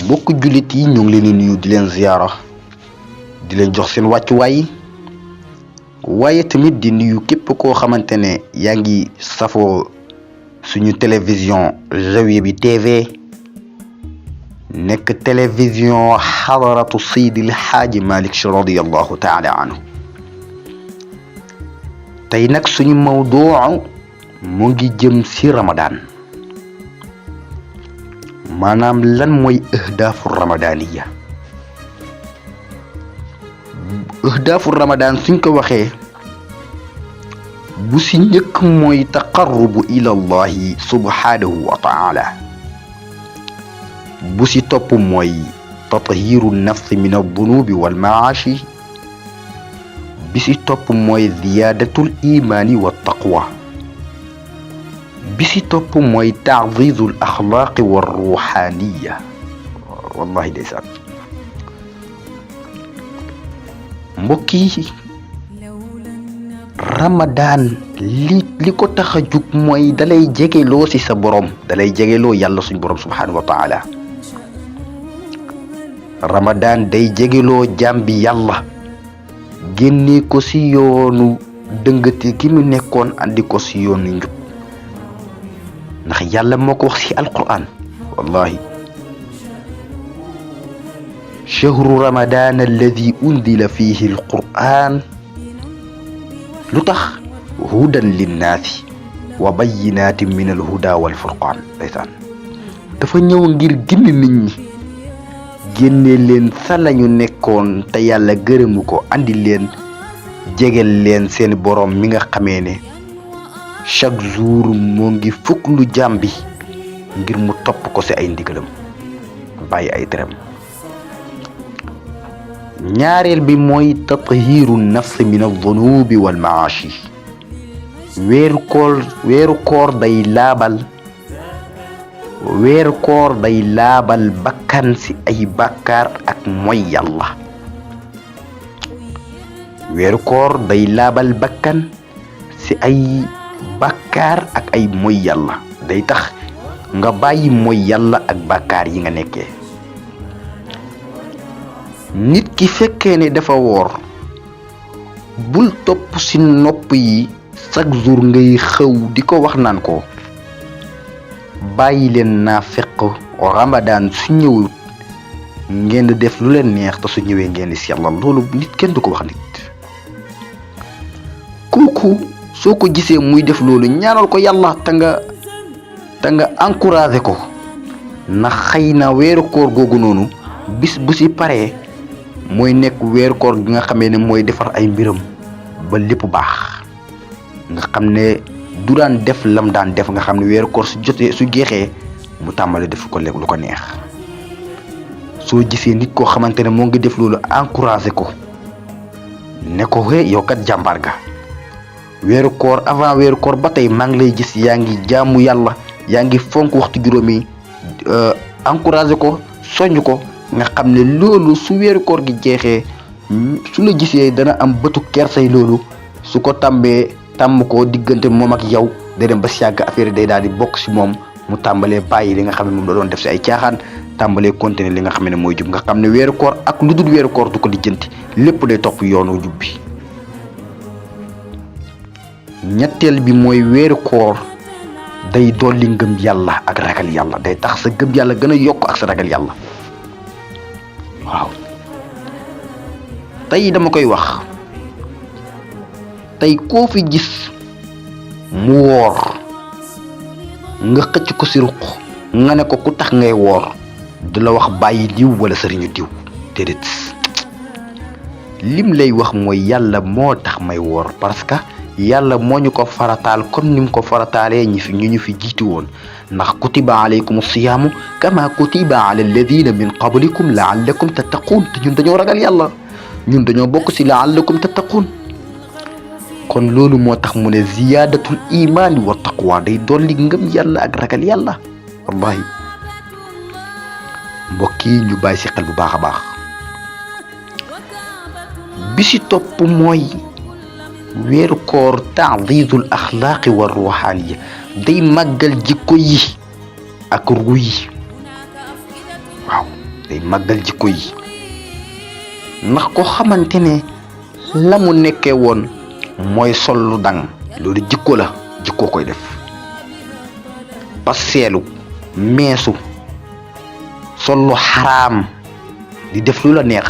mbokk jullit yi ñu ngi leen di nuyu di leen ziyaara di leen jox seen wàccuwaay waaye tamit di nuyu képp koo xamante ne yaa ngi safoo suñu télévision Zawiya bi TV nekk télévision xadaratu Seydil Xaaji Malick Sy radiyallahu taala anhu. tey nag suñu mawduu mu ngi jëm ci Ramadan, maanaam lan mooy ahdaafu ramadaaniya. ahdaafu Ramadan suñ ko waxee bu ci njëkk mooy taqarrubu ila allahi subhanahu wa taala, bu ci topp mooy tathiru nafsi min addunubi walmaashi, bi ci topp mooy ziyaadatul imaani wa taqwa, bi ci topp mooy taazizul axlaaqi wa ruuxaaniya. wallahi ndeysaan mbokk yi, Ramadan li ko tax a jug mooy dalay jegeloo ci sa borom, dalay jegeloo yàlla suñ borom subhaanahu wa taala. Ramadan day jegeloo jaam bi yàlla, génne ko ci yoonu dëngati gi mu nekkoon andi ko ci yoonu njub, ndax yàlla moo ko wax ci alquran. wallahi shahru ramadan alladi unzila fihi alquran lu tax hudan linnaasi wa bayyinatin min alhuda walfurqan. ndeysaan dafa ñëw ngir gindi nit ñi, génne leen sa lañu nekkoon te yàlla gërëmu ko, andi leen jegel leen seen borom mi nga xamee ne chaque jour moo ngi fukk lu jaam bi ngir mu topp ko ci ay ndigalam bàyyi ay teram. ñaareel bi mooy tathiru nafsi min addunubi wal maashi. weeru koor day laabal bakkan ci ay bàkkaar ak moy yàlla. weeru koor day laabal bakkan ci ay bàkkaar ak ay moy yàlla, day tax nga bàyyi moy yàlla ak bàkkaar yi nga nekkee. nit ki fekkee ne dafa woor, bul topp ci nopp yi chaque jour ngay xëw di ko wax naan ko bàyyi leen naafeq. Ramadan su ñëwul ngeen di def lu leen neex, te su ñëwee ngeen di sellal. loolu nit kenn du ko wax nit. kooku soo ko gisee muy def loolu, ñaanal ko yàlla te nga encouragé ko, ndax xëy na weeru koor googu noonu bis bu ci paree mooy nekk weeru koor gi nga xamee ne mooy defar ay mbiram ba lépp baax. nga xam ne du daan def lam daan def, nga xam ne weeru koor su jeexee mu tàmbali def ko lekk lu ko neex. soo gisee nit koo xamante ne moo ngi def loolu, encouragé ko, ne ko yow kat jàmbaar ga. weeru koor avant weeru koor ba tey maa ngi lay gis yaa ngi jaamu yàlla, yaa ngi fonk waxtu juróomi. encouragé ko, soññ ko, nga xam ne loolu su weeru koor gi jeexee su la gisee dana am bëtu kersay. loolu su ko tàmm ko diggante moom ak yow, day dem ba si yàgg affaire day daal di bokk ci moom, mu tàmbalee bàyyi li nga xam ne moom la doon def ci ay caaxaan, tàmbalee continuer li nga xam ne mooy jub. nga xam ne weeru koor ak lu dul weeru koor du ko lijjanti, lépp day topp yoonu jub bi. ñetteel bi mooy weeru koor day dolli ngëm yàlla ak ragal yàlla, day tax sa ngëm yàlla gën a yokk ak sa ragal yàlla. waaw tey dama koy wax, tey koo fi gis mu woor nga xëcc ko ci ruq nga ne ko ku tax ngay woor, du la wax bàyyi diw wala sëriñu diw, déedéet. lim lay wax mooy yàlla moo tax may woor, parce que yàlla moo ñu ko farataal comme ni mu ko farataalee ñu fi jiitu woon. ndax kutiba alaykum siyaamu kama kutiba ala alladina min qablikum laallakum tattaquun. te ñun dañoo ragal yàlla, ñun dañoo bokk ci laallakum tattaquun. kon loolu moo tax mu ne ziyaadatul imaani wa taqwa, day dolli ngëm yàlla ak ragal yàlla. wallahi mbokk yi ñu bàyyi ci xel bu baax a baax. bi ci topp mooy weeru koor taazizul axlaaqi wa ruuxaaniya, day màggal jikko yi ak ruu yi. waaw day màggal jikko yi ndax ko xamante ne la mu nekkee woon mooy sol lu dang loolu jikko la jikko koy def passeelu meesu sol lu xaraam di def lu la neex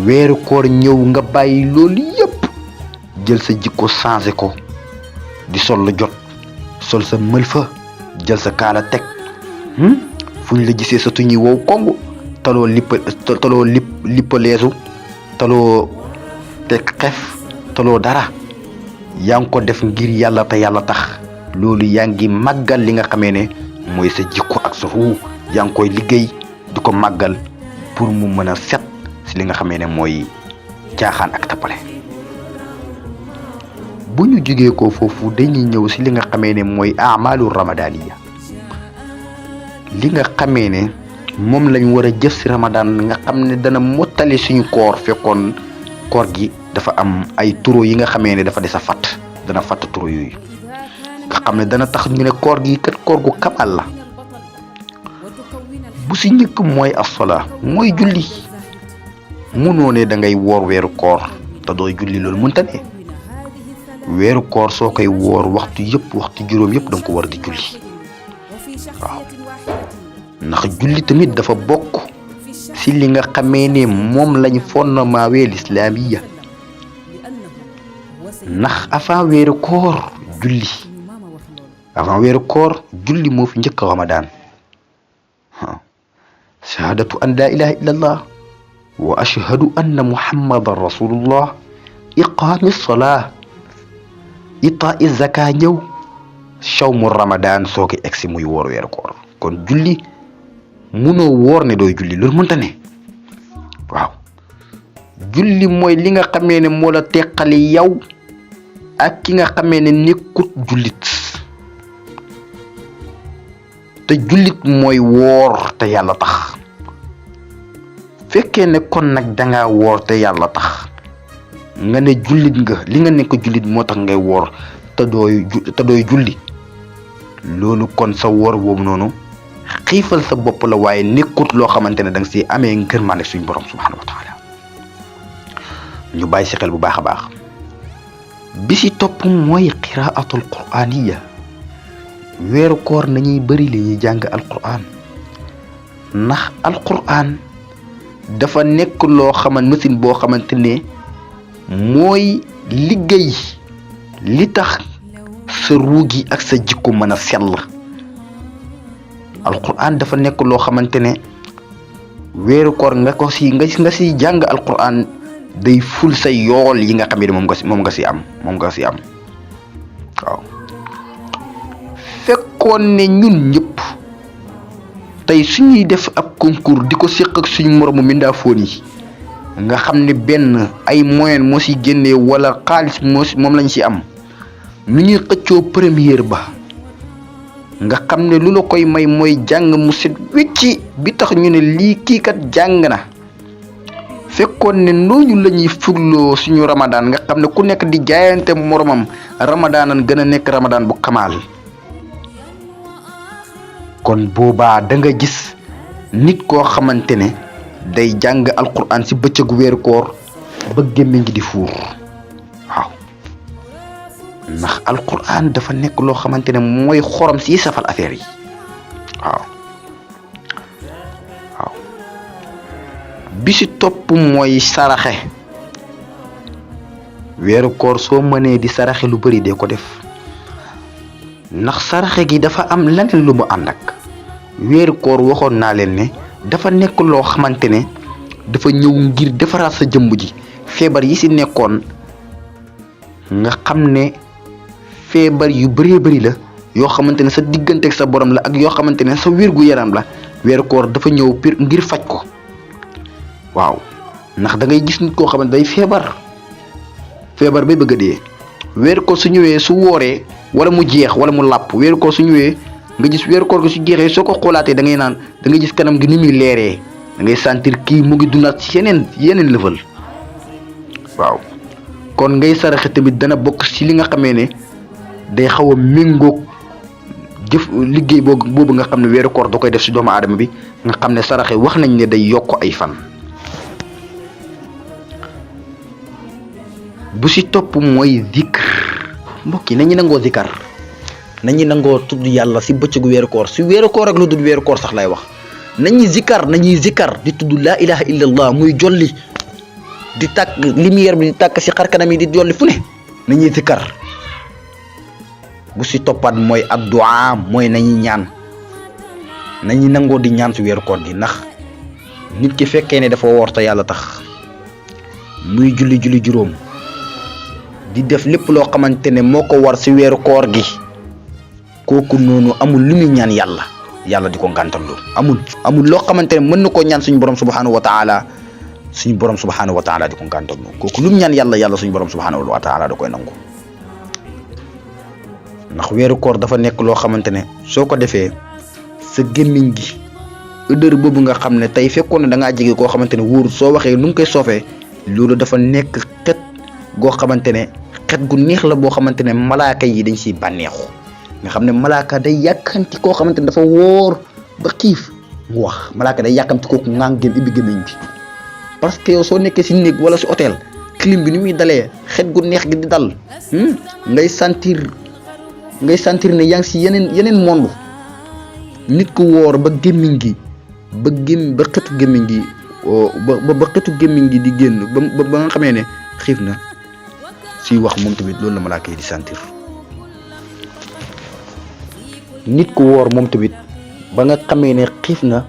weeru koor ñëw nga bàyyi loolu yépp jël sa jikko changé ko di sol lu jot sol sa mëlfa jël sa kaala teg fu ñu la gisee sa tuñuy wow kongu taloo lippaleesu taloo teg xef taloo dara yaa ngi ko def ngir yàlla te yàlla tax loolu yaa ngi màggal li nga xamee ne mooy sa jikko ak sa ruu yaa ngi koy liggéey di ko màggal pour mu mën a set si li nga xamee ne mooy caaxaan ak tappale bu ñu jógee ko foofu dañuy ñëw si li nga xamee ne mooy amalu ramadaniya li nga xamee ne moom lañ war a jëf si ramadan nga xam ne dana mottali suñu koor fekkoon koor gi dafa am ay turo yi nga xamee ne dafa des a fatt dana fatt turo yooyu nga xam ne dana tax ñu ne koor gi kat koor gu kamal la bu si njëkk mooy as-salaa mooy julli munoo ne da ngay woor weeru koor te doo julli loolu mënta ne weeru koor soo koy woor waxtu juróom yëpp danga ko war di julli waaw ndax julli tamit dafa bokk si li nga xamee ne moom lañ fondement wee lislaamiya ndax avant weeru koor julli moo fi njëkk ramadan shahadatu an la ilaha illa allah wa ashhadu anna muhammadan rasulullah iqaami salaa itaa zaka ñëw shawmu ramadan soo ko egsi muy woor weeru koor kon julli munoo woor ne dooy julli loolu mënta ne waaw julli mooy li nga xamee ne moo la teqali yow ak ki nga xamee ne nekkut jullit te jullit mooy woor te yàlla tax fekkee ne kon nag danga woor te yàlla tax nga ne jullit nga li nga nekk jullit moo tax ngay woor te dooy julli loolu kon sa woor boobu noonu xiifal sa bopp la waaye nekkut loo xamante ne danga si amee ngërmande suñ borom subhanahu wa taala ñu bàyyi si xel bu baax a baax bi si topp mooy qiraatul qur'aniya weeru koor nañuy bëri li ñuy jàng alquran ndax alquran dafa nekk loo machine boo xamante ne mooy liggéey li tax sa ruugi ak sa jikko mën a sell alquran dafa nekk loo xamante ne weeru koor nga si jàng alquran day ful sa yool yi nga xam ne moom nga si am waaw fekkoon ne ñun ñëpp tey suñuy def ab concours di ko séq ak suñu moromu mindaafoon yi nga xam ne benn ay moyen moo si génnee wala xaalis moom lañ si am nu ñuy xëccoo première ba nga xam ne lu la koy may mooy jàng mu set wecci bi tax ñu ne lii kii kat jàng na fekkoon ne nooñu la ñuy fugloo suñu ramadan nga xam ne ku nekk di jaayante moromam ramadanan gën a nekk ramadan bu kamaal kon boobaa da nga gis nit koo xamante ne day jàng alquran si bëccëgu weeru koor ba gémmiñ gi di fuur waaw ndax alquran dafa nekk loo xamante ne mooy xorom si safal affaire yi waaw bi si topp mooy saraxe weeru koor soo mënee di saraxe lu bari dee ko def ndax saraxe gi dafa am leneen lu mu ànd ak weeru koor waxoon naa leen ne dafa nekk loo xamante ne dafa ñëw ngir defaraat sa jëmm ji feebar yi si nekkoon nga xam ne feebar yu bari la yoo xamante ne sa diggante ak sa borom la ak yoo xamante ne sa wérgu yaram la weeru koor dafa ñëw ngir faj ko waaw ndax da ngay gis nit koo xamante day feebar bay bëgg a dee weeru koor su ñëwee su wooree wala mu jeex wala mu làpp weeru koor su ñëwee nga gis weeru koor gi su jeexee soo ko xoolaatee da ngay gis kanam gi ni muy leeree da ngay sentir kii mu ngi dundaat ci yeneen level waaw kon ngay saraxe tamit dana bokk ci li nga xamee ne day xaw a méngoog jëf liggéey boobu nga xam ne weeru koor da koy def si doomu aadama bi nga xam ne saraxe wax nañ ne day yokk ay fan. bu si topp mooy zikr. mbokk yi nañu nangoo zikar, nañu nangoo tudd yàlla si bëccëgu weeru koor, si weeru koor ak lu dul weeru koor sax lay wax. nañuy zikar di tudd laa ilaha illallah muy jolli di tàkk lumière bi di tàkk si xarkanam yi di jolli fu ne. nañuy zikar. bu si toppaat mooy addu'a, mooy nañuy ñaan, nañuy nangoo di ñaan si weeru koor gi. ndax nit ki fekkee ne dafa woor te yàlla tax muy julli juróom di def lépp loo xamante ne moo ko war si weeru koor gi, kooku noonu amul lu muy ñaan yàlla di ko ngàntallu. amul loo xamante ne mën na koo ñaan suñu borom subhanahu wa taala di ko ngàntallu. kooku lu mu ñaan yàlla suñu borom subhanahu wa taala da koy nangu. ndax weeru koor dafa nekk loo xamante ne soo ko defee sa gémmiñ gi odeur boobu nga xam ne tey fekkoon ne da ngaa jege koo xamante ne wóor soo waxee nu ngi koy soofee, loolu dafa nekk xet goo xamante ne xet gu neex la boo xamante ne malaaka yi dañ siy bànneexu. nga xam ne malaaka day yàkkamti koo xamante ne dafa wóor ba xiif mu wax. malaaka day yàkkamti kooku ngaa ngeen ibbi gémmiñ bi, parce que yow soo nekkee si néeg wala si hôtel, clim bi ni muy dalee, xet gu neex gi di dal, ngay sentir ne yaa ngi si yeneen monde. nit ku wóor ba gémmiñ gi ba xetu gémmiñ gi ba xetu gémmiñ gi di génn ba nga xamee ne xiif na, suy wax moom tamit loolu la malaaka yi di sentir. nit ku wóor moom tamit ba nga xamee ne xiif na,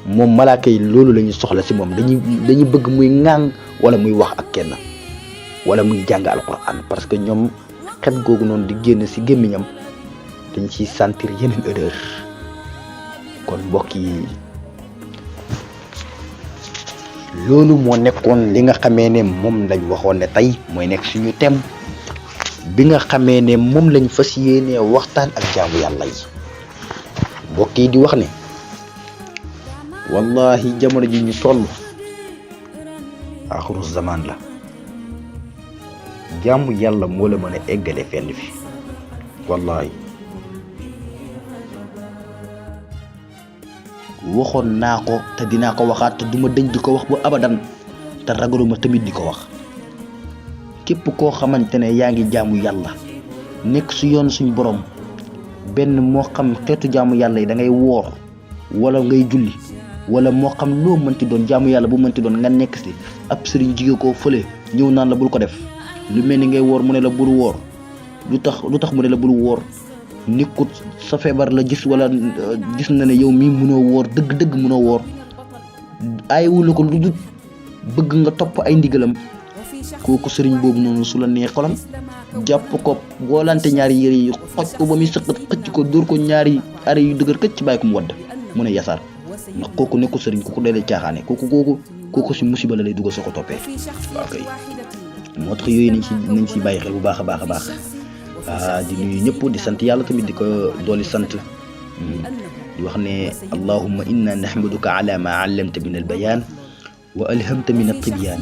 moom malaaka yi loolu la ñuy soxla si moom. dañuy bëgg muy ŋàng wala muy wax ak kenn wala muy jàng alquran, parce que ñoom xet googu noonu di génn si gémmiñam dañ ciy sentir yeneen odeur. kon mbokk yi loolu moo nekkoon li nga xamee ne moom lañ waxoon ne tey mooy nekk suñu thème bi nga xamee ne moom lañ fas yéenee waxtaan ak jaamu yàlla yi. mbokk yi di wax ne wallahi jamono ji ñu toll axiru zaman la. jaamu yàlla moo la mën a eggale fenn fi wallahi. waxoon naa ko te dinaa ko waxaat te duma dëñ di ko wax bu abadan te ragaluma tamit di ko wax. képp koo xamante ne yaa ngi jaamu yàlla nekk su yoon suñu borom, benn moo xam xeetu jaamu yàlla yi da ngay woor wala ngay julli wala moo xam loo mënti doon jaamu yàlla bu mënti doon nga nekk si ab sëriñ jige koo fële ñëw naan la bul ko def. lu mel ni ngay woor mu ne la bul woor. lu tax mu ne la bul woor, nekkut sa feebar la gis wala gis na ne yow mii mënoo woor dëgg mënoo woor. aayewul ko lu dul bëgg nga topp ay ndigalam. kooku sëriñ boobu noonu su la nee xolam jàpp ko boolante ñaari yére yi xoj ko ba muy sëqat xëcc ko dóor ko ñaari are yu dëgër këcc bàyyi ko mu wadd mu ne yasaar. ndax kooku nekkul sëriñ, kooku day lay caaxaane, kooku si musiba la lay dugal soo ko toppee. waaw kay moo tax yooyu nañ si bàyyi xel bu baax a baax. di nuyu ñëpp di sant yàlla tamit di ko dooli sant di wax ne allahumma inna nahmaduka ala ma allamta min albayan wa alhamta min altibyan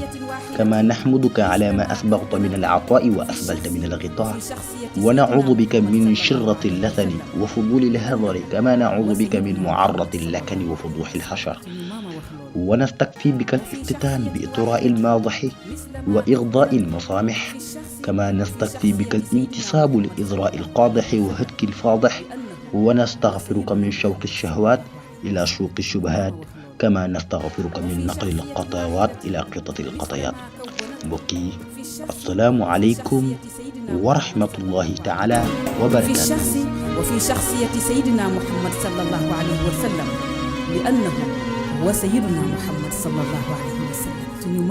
kama nahmaduka ala ma asbaghta min al'ata'i wa asbalta min alghita wa na'udhu bika min shirrati allathani wa fuduli alhadari kama na'udhu bika min mu'arrati allakani wa fuduhi alhashar ونستكفي بك الافتتان بإطراء الماضح وإغضاء المصامح كما نستكفي بك الانتصاب لإذراء القادح وهتك الفاضح ونستغفرك من شوك الشهوات إلى شوق الشبهات كما نستغفرك من نقل القطوات إلى قطة القطيات. بكي السلام عليكم ورحمة الله تعالى وبركاته. وفي شخصية سيدنا محمد صلى الله عليه وسلم لأنه وسيدنا محمد صلى الله عليه وسلم